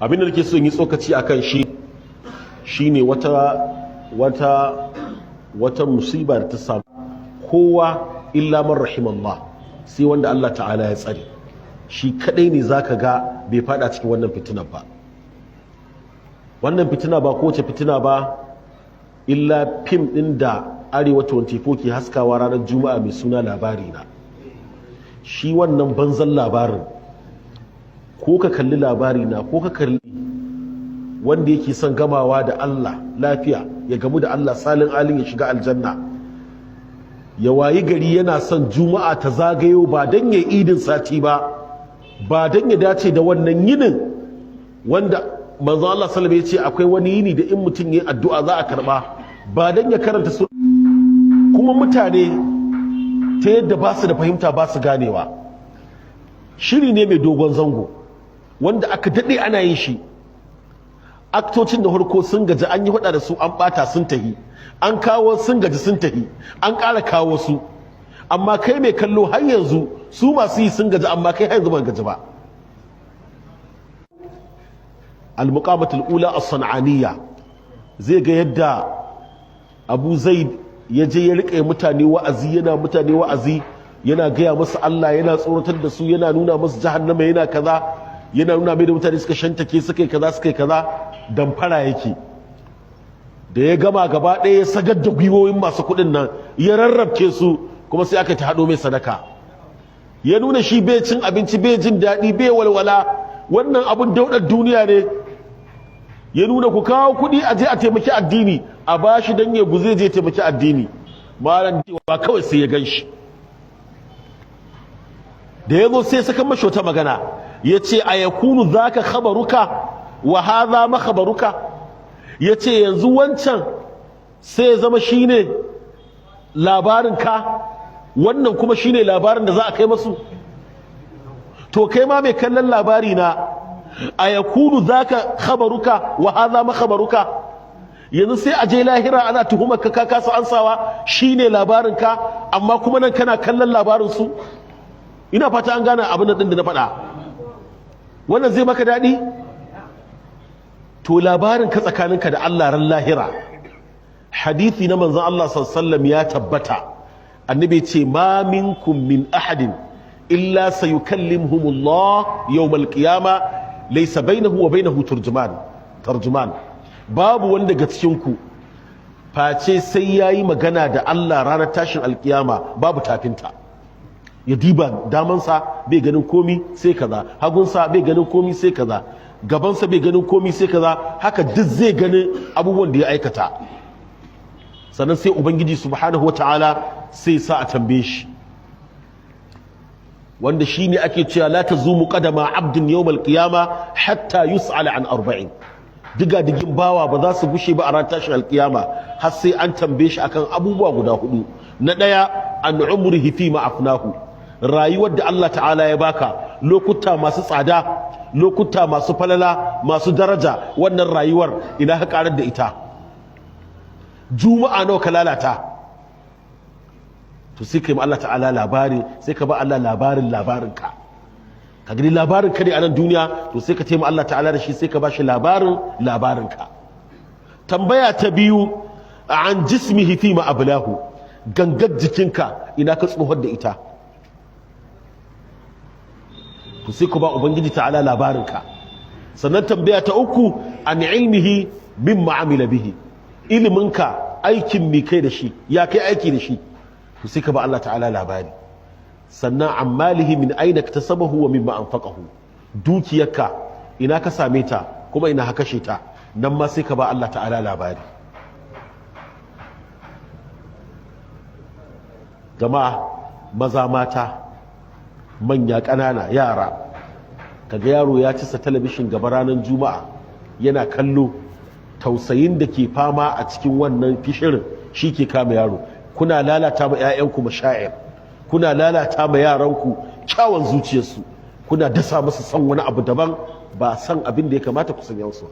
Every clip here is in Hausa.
Abin da nake so in yi tsokaci akan shi shine wata musiba da ta samu kowa, illa man rahimallah, sai wanda Allah ta'ala ya tsare shi kadai ne zaka ga bai fada cikin wannan fitinar ba. Wannan fitina ba kowace fitina ba illa fim din da Arewa 24 ke haskawa ranar Juma'a mai suna Labari Na. Shi wannan banzan labarin, ko ka kalli Labari Na, ko ka kalli wanda yake son gamawa da Allah lafiya, ya gamu da Allah salin alin, ya shiga aljanna, ya wayi gari yana son Juma'a ta zagayo, ba don ya idin sati ba, ba don ya dace da wannan yinin wanda manzo Allah sallallahu ya ce akwai wani yini da in mutum ya addu'a za a karba, ba don ya karanta su. Kuma mutane ta yadda ba su da fahimta, ba su ganewa. Shiri ne mai dogon zango wanda aka daɗe ana yin shi. Aktocin da harko sun gaji, an yi hada da su, an bata, sun tahi, an kawo, sun gaji, sun tahi, an ƙara kawo su. Amma kai mai kallo, har yanzu su masu yi sun gaji, amma kai har yanzu ban gaji ba. Al-muqamatul ula as-san'aniyya, zai ga yadda Abu Zaid ya je ya rike mutane wa'azi, yana mutane wa'azi, yana gaya musu Allah, yana tsoratar da su, yana nuna musu jahannama, yana kaza, yana nuna mai da mutane suka shantake, suka yi kaza, suka yi kaza. Damfara yake. Da ya gama gaba ɗaya, ya sagar da gwiwoyin masu kuɗin nan, ya rarrabke su, kuma sai aka ta haɗo mai sadaka. Ya nuna shi bai cin abinci, bai jin daɗi, bai walwala, wannan abun daudar duniya ne. Ya nuna ku kawo kuɗi a je a taimaki addini, a bashi don ya guze je taimaki addini. Malam ba kawai sai ya gan shi da ya zo, sai saka mashi wata magana, ya ce: "A yakunu zaka khabaruka wa hadha ma khabaruka?" Ya ce: "Yanzu wancan sai ya zama shine labarinka, wannan kuma shine labarin da za a kai masu?" To kai ma mai kallon Labari Na, a yakunu zaka khabaruka wa hadha ma khabaruka? Yanzu sai a je lahira ana tuhumar ka, ka kasa ansawa, shine labarinka, amma kuma nan kana kallon labarin su. Ina fata an gane abin da na faɗa. Wannan zai maka daɗi? To labarin ka tsakaninka da Allah ran lahira, hadithi na manzon Allah sallallahu ya tabbata, annabi ce: "Ma minkum min ahadin illa sayukallimuhumullah yawmal qiyama, laysa bainahu wa bainahu turjuman tarjuman." Babu wanda daga cikin ku face sai yayi magana da Allah ranar tashin alkiyama, babu tafinta. Ya diba damansa, bai ganin komi sai kaza, hagunsa bai ganin komi sai kaza, gabansa bai ganin komi sai kaza, haka duk zai gani abubuwan da ya aikata. Sannan sai Ubangiji subhanahu wa ta'ala sai sa a tambaye shi, wanda shi ne ake cewa la tazumu qadama abdin yawmal qiyama hatta yus'ala an arba'in. Diga digin bawa ba za su gushe ba a ran tashin alkiyama har sai an tambaye shi akan abubuwa guda hudu. Na daya, an umrihi fi ma afnahu. Rayuwar da Allah ta'ala ya baka, lokuta masu tsada, lokuta masu falala, masu daraja, wannan rayuwar ina ka karar da ita? Juma'a nawa ka lalata? To sai kai ma Allah ta'ala labari, sai ka ba Allah labarin labarinka. Ka gani labarin ka ne a nan duniya, to sai ka taimaka Allah ta'ala da shi, sai ka ba shi labarin labarinka. Tambaya ta biyu, an jismihi fi ma ablahu. Gangar jikinka, ina ka tsohon da ita? To sai ku ba Ubangiji ta'ala labarinka. Sannan tambaya ta uku, an ilmihi mimma amila bihi. Iliminka, aikin mi kai da shi, ya kai aiki da shi? To sai ka ba Allah ta'ala labari. Sannan an malihi min aina iktasabahu wa mimma anfaqahu. Dukiyarka, ina ka same ta kuma ina ka kashe ta? Nan ma sai ka ba Allah ta'ala labari. Jama'a, maza, mata, manya, ƙanana, yara, kaga yaro ya ci sa talabishin gaba ranar Juma'a yana kallo. Tausayin da ke fama a cikin wannan fishirin shi ke kama yaro. Kuna lalata ma 'ya'yanku mashaa'ir, kuna lalata ma yaranku kyawun zuciyarsu, kuna dasa musu san wani abu daban, ba san abin da ya kamata ku sanya musu.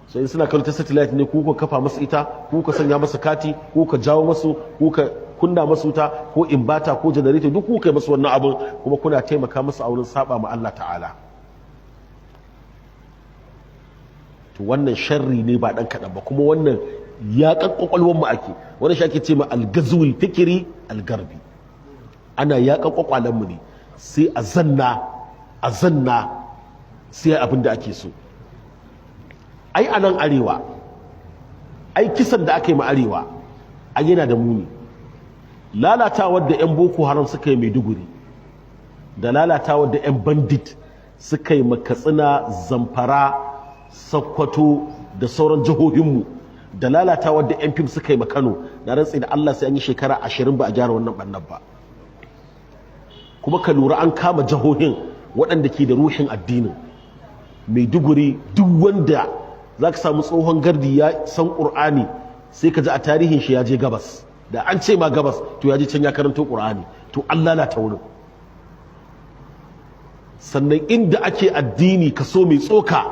So in suna kallo ta satellite ne, ku kafa musu ita, ku ka sanya musu kati, ku ka jawo musu, ku ka kunna masu wuta ko inverter ko generator, duk ku kai musu wannan abin, kuma kuna taimaka musu a wurin saba ma Allah ta'ala. To wannan sharri ne ba ɗan kaɗan ba, kuma wannan ya ƙwaƙwalwar mu ake. Wannan shi ake ce ma algazul fikiri algarbi. Ana yaƙan ƙwaƙwalen mu ne, sai a zanna a zanna sai abin da ake so. Ai a nan arewa, ai kisan da aka yi ma arewa ai yana da muni. Lalatawar da 'yan Boko Haram suka yi Maiduguri, da lalatawar da 'yan bandit suka yi Katsina, Zamfara, Sokoto da sauran jihohinmu, da lalatawar da 'yan fim suka yi Kano, na rantsi da Allah sai an yi shekara 20 ba a gyara wannan ɓannan ba. Kuma ka lura, an kama jihohin waɗanda ke da ruhin addinin. Maiduguri, duk wanda za ka samu tsohon gardi ya san ƙur'ani, sai ka ji a tarihin shi ya je gabas. Da an ce ma gabas, to ya je can ya karanto ƙur'ani. To an lalata wurin. Sannan inda ake addini kaso mai tsoka,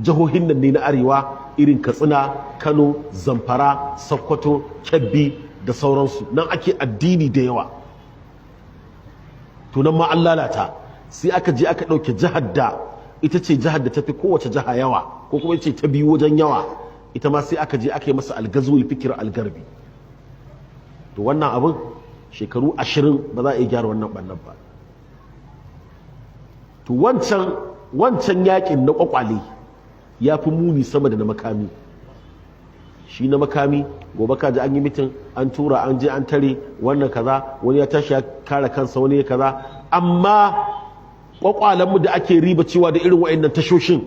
jihohin nan ne na arewa, irin Katsina, Kano, Zamfara, Sokoto, Kebbi da sauransu. Nan ake addini da yawa. To nan ma an lalata. Sai aka je aka ɗauke jihar da ita ce jihar da tafi kowace jiha yawa, ko kuma ce ta biyu wajen yawa, ita ma sai aka je aka yi masa algazul fikir algarbi. To wannan abin shekaru 20 ba za a iya gyara wannan ɓannan ba. To wancan yakin na kwakwale ya fi muni sama da na makami. Shi na makami, gobe ka ji an yi mitin, an tura an je an tare wannan kaza, wani ya tashi ya kare kansa, wani ya kaza. Amma kwakwalenmu da ake riba cewa da irin wa'annan tashoshin,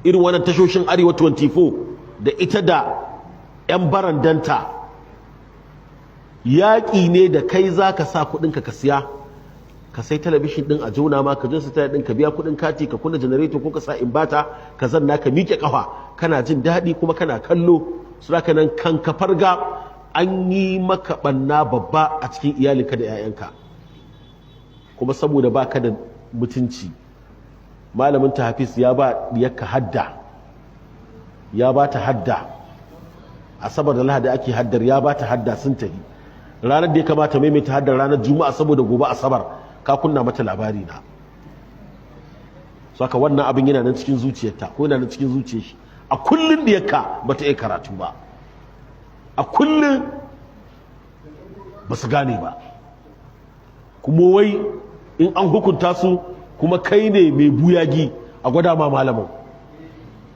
irin wannan tashoshin Arewa 24 da ita da 'yan barandanta, yaƙi ne da kai za ka sa kuɗinka ka siya, ka sai talabishin ɗin a jona ma, ka jinsu taya ɗin, ka biya kuɗin kati, ka kunna janareto ko ka sa inverter, ka zanna ka miƙe ƙafa, kana jin daɗi kuma kana kallo. Su haka nan kan ka farga an yi maka ɓanna babba a cikin iyalinka da 'ya'yanka. Kuma saboda ba ka da mutunci, malamin ta hafiz ya ba diyarka hadda, ya ba ta hadda, Asabar da Lahadi ake haddar, ya ba ta hadda, sun tafi. Ranar da ya kamata maimaita haddar, ranar Juma'a, saboda gobe Asabar, ka kunna mata Labari Na. Saka wannan abin yana nan cikin zuciyarta ko yana nan cikin zuciyar shi. A kullun diyarka ba ta iya karatu ba, a kullun ba su gane ba. Kuma wai in an hukunta su, kuma kai ne mai buyagi a gwada ma malamin.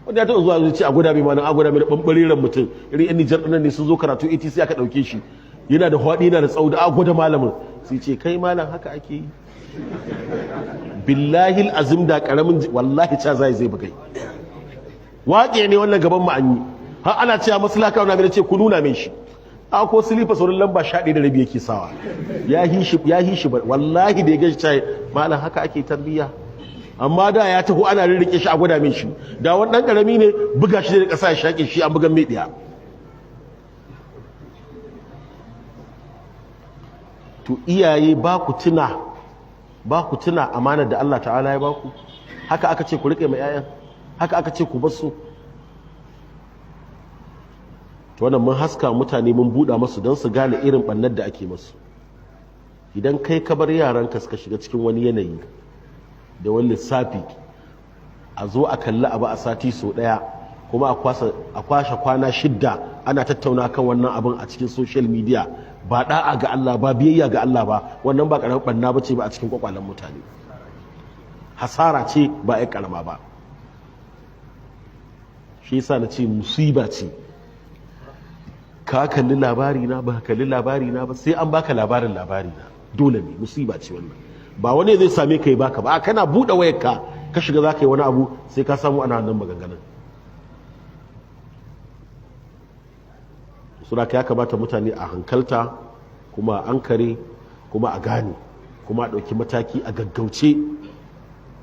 Wanda ya taɓa zuwa zuci a gwada mai malam, a gwada mai ɓanɓareren mutum, irin yan Nijar ɗin ne sun zo karatu ATC, aka ɗauke shi, yana da hwaɗi, yana da tsawo, da a gwada malamin sai ce, "Kai malam, haka ake yi?" Billahi azim da karamin wallahi ca zai zai bugai. Waƙe ne wannan gaban mu an yi, har ana cewa maslaka wani abin ce ku nuna min shi. A ko silifa saurin lamba 11.5 yake sawa, ya hi shi, ya hi shi. Wallahi da ya gashi cai, "Malam, haka ake tarbiyya?" Amma da ya taho ana rirrike shi a gwada min shi, da wani dan karami ne buga shi da ƙasa ya shaƙe shi, an bugan mai ɗiya. To iyaye, ba ku tuna, ba ku tuna amanar da Allah ta'ala ya ba ku? Haka aka ce ku rike mai 'ya'yan, haka aka ce ku basu. To wannan mun haska mutane, mun buɗa masu don su gane irin ɓannar da ake masu. Idan kai ka bar yaranka suka shiga cikin wani yanayi da wani lissafi, a zo a kalli abu a sati sau ɗaya, kuma a kwashe kwana 6 ana tattauna kan wannan abin a cikin social media, ba da'a ga Allah ba, biyayya ga Allah ba, wannan ba karamar banna bace ba a cikin kwakwalen mutane. Hasara ce ba ai karama ba. Shi yasa na ce musiba ce. Ka kalli Labari Na, ba kalli Labari Na ba, sai an baka labarin Labari Na, dole ne. Musiba ce wannan. Ba wani zai same ka yi baka ba. Kana buɗe wayarka ka shiga za ka yi wani abu, sai ka samu ana nan maganganun. Suna ya kamata mutane a hankalta, kuma a ankare, kuma a gane, kuma a ɗauki mataki a gaggauce,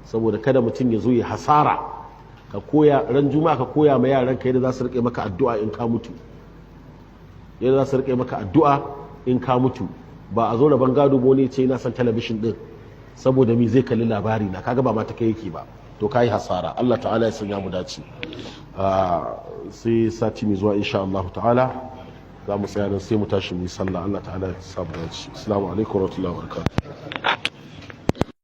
saboda kada mutum ya zo ya hasara. Ka koya ran Juma'a, ka koya ma yaran ka yadda za su rike maka addu'a in ka mutu, yadda za su rike maka addu'a in ka mutu. Ba a zo da bangado ba ne ce yana son talabishin din saboda mi zai kalli Labari Na. Kaga ba ma ta kai yake ba, to kai hasara. Allah ta'ala ya sanya mu dace. Sai sati mai zuwa insha Allah ta'ala za mu tsaya nan, sai mu tashi mu yi sallah. Allah ta'ala ya samu dace. Assalamu alaikum warahmatullahi wabarakatuh.